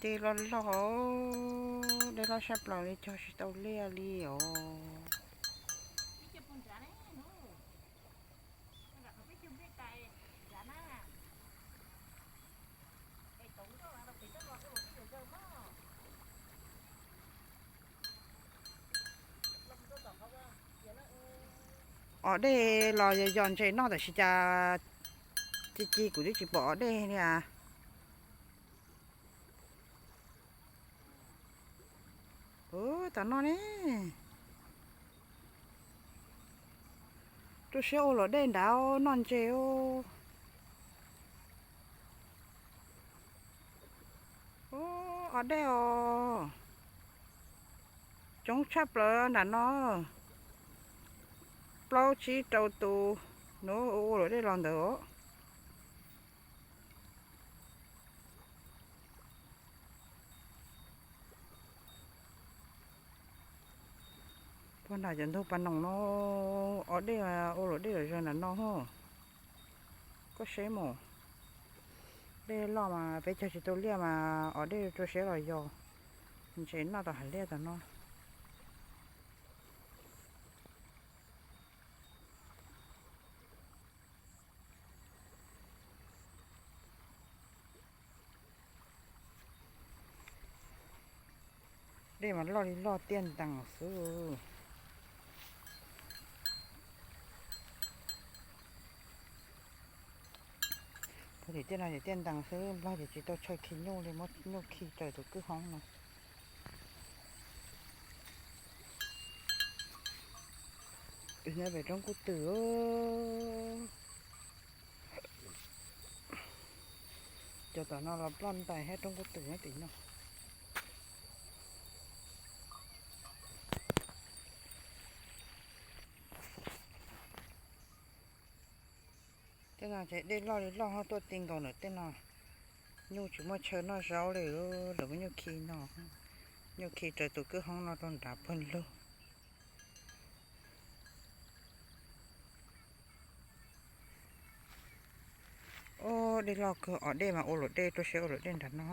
Dej loj loj, dej loj sab plaws li, cog tsis tau liaj li os. Os dej los yos ntses noj tam sim cas, ci ci kuv twb tsis pom os dej li as. Ub, tam no ne, rau siab ua luam dej nrad noj ntses. Ub, os dej os, coob tshaj plaws nram no, plaub tsib rau tus, nws ua luam dej los ntawd os. Puag nram cov ntug pas noos no, os dej, ua luam dej lom zog nram no hos. Koj saib mus, dej loj mas peb cog tsis tau liaj mas os dej rau siab los yos ntses noj tom hav liaj tom no. Dej mas loj li loj tiaj ntees xwb. Puag tim tiaj no ces tiaj ntees xwb, nploog ces tsis tau chaw khi nyuj li, muab nyuj khi raws tus kwj hoob no. Nyob pem roob kub twm, cov tom no los ploj ntais thiab, roob kub twm nyob tim no. Tej no ces dej loj li loj tuaj ti nkaus ntawm tej no. Nyuj tsis muaj chaw noj zaub li, lawv muab nyuj khi no, nyuj khi raws tus kwj hoob no rau nrad pawg lug. Ub, dej loj kawg, os dej mas ua luam dej, rau siab ua luam dej nram no.